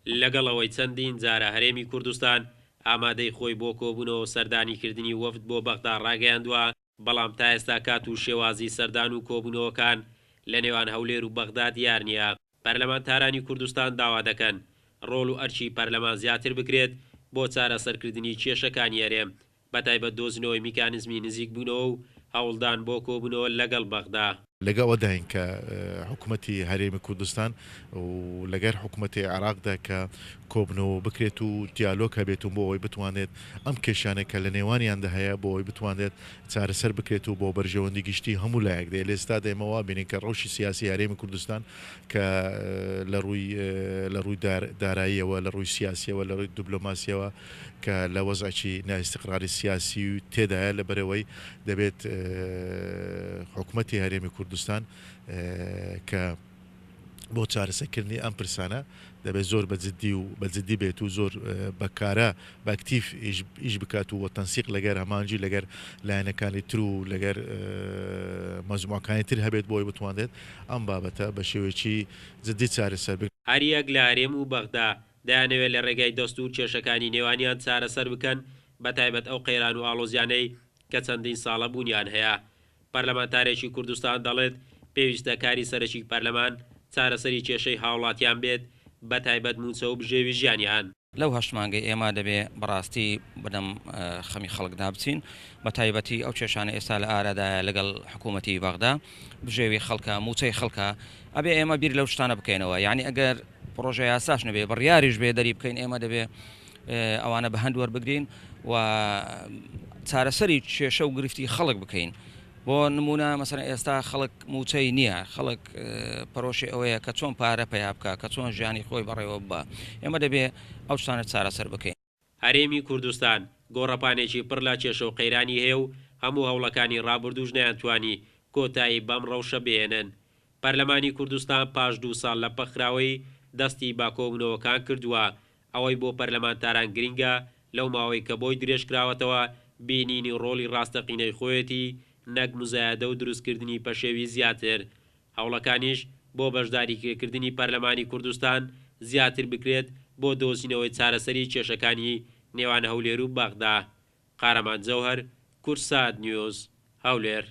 لەگەڵ ئەوەی چەندین جارە هەرێمی کوردستان ئامادەی خۆی بۆ کۆبوونەوە و سەردانیکردنی وەفد بۆ بەغدا ڕاگەیاندووە، بەڵام تا ئێستا کات و شێوازی سەردان و کۆبوونەوەکان لە نێوان هەولێر و بەغدا دیار نییە. پەرلەمانتارانی کوردستان داوا دەکەن ڕۆڵ و ئەرکی پەرلەمان زیاتر بکرێت بۆ چارەسەرکردنی کێشەکانی هەرێم، بەتایبەت دۆزینەوەی میکانزمی نزیکبوونەوە و هەوڵدان بۆ کۆبوونەوە لەگەڵ بەغدا. لەگە ئەوەداین کە حکومەتی هەرێمی کوردستان و لەگەر حکومەتی عێراقدا کە کۆبنەوە بکرێت و دیالۆگ هەبێت و بۆ ئەوەی بتوانێت ئەم کێشانەی کە لە نێوانیاندا هەیە بۆ ئەوەی بتوانرێت چارەسەر بکرێت و بۆ بەرژەوەندی گشتی هەموو لایەک دێ لە ئێستادا ئێمە وا بینین کە ڕەوشی سیاسی هەرێمی کوردستان کە لە ڕووی لە ڕووی داراییەوە لە ڕووی سیاسیەوە لە ڕووی دبلۆماسیەوە کە لە وەزعێکی نائیستقراری سیاسی تێدایە لەبەرئەوەی دەبێت حکومەتی هەرێمی کوردستان کە بۆ چارەسەکردنی ئەم پرسانە دەبێت زۆر بە جدی و بە جدی بێت و زۆر بە کارا بە ئەکتیڤ ئیش بکات و تەنسیق لەگەر هەمانجی لەگەر لایەنەکانی تر و لەگەر مەجموعەکانی تر هەبێت بۆی بتوانێت ئەم بابەتە بە شێوەیەکی جدی چارەسەر بکرێت. هەریەک لە هەرێم و بەغدا دەیانەوێت لە رێگای دەستوور کێشەکانی نێوانیان چارەسەر بکەن، بەتایبەت ئەو قەیران و ئاڵۆزیانەی کە چەندین ساڵە بوونیان هەیە. پەرلەمانتارێکی کوردستان دەڵێت، پێویستە کاری سەرەکی پەرلەمان چارەسەری کێشەی هاوڵاتیان بێت، بەتایبەت مووچە و بژێوی ژیانیان. لەو هەشت مانگەی ئێمە دەبێ بەڕاستی بەدەم خەمی خەڵکدا بچین، بەتایبەتی ئەو کێشانە ئێستا لە ئارادایە لەگەڵ حکوومەتی بەغدا، بژێوی خەڵکە، مووچەی خەڵکە، ئەبێ ئێمە بیر لەو شتانە بکەینەوە، یانی ئەگەر پڕۆژە یاساش نەبێ بڕیاریش بێ دەری بکەین ئێمە دەبێ ئەوانە بە هەند وەربگرین و چارەسەری کێشە و گرفتی خەڵک بکەین. بۆ نمونە مەسەلەن ئێستا خەڵک مووچەی نییە، خەڵک پەرۆشی ئەوەیە کە چۆن پارە پەیا بکا، کە چۆن ژیانی خۆی بەڕێوە ببا. ئێمە دەبێ ئەو شتانە چارەسەر بکەین. هەرێمی کوردستان گۆڕەپانێکی پڕ لە کێشە و قەیرانی هەیە و هەموو هەوڵەکانی ڕابردووش نەیانتوانی کۆتایی بەم ڕەوشە بهێنن. پەرلەمانی کوردستان پاش دوو ساڵ لە پەکخراوەیی دەستی بە کۆبوونەوەکان کردووە، ئەوەی بۆ پەرلەمانتاران گرنگە لەو ماوەی کە بۆی درێژکراوەتەوە بینینی ڕۆڵی ڕاستەقینەی خۆیەتی نەک موزایەدە و دروستکردنی پەشێوی زیاتر. هەوڵەکانیش بۆ بەشداریکردنی پەرلەمانی کوردستان زیاتر بکرێت بۆ دۆزینەوەی چارەسەری کێشەکانی نێوان هەولێر و بەغدا. قارەمان جەوهەر، کوردسات نیوز، هەولێر.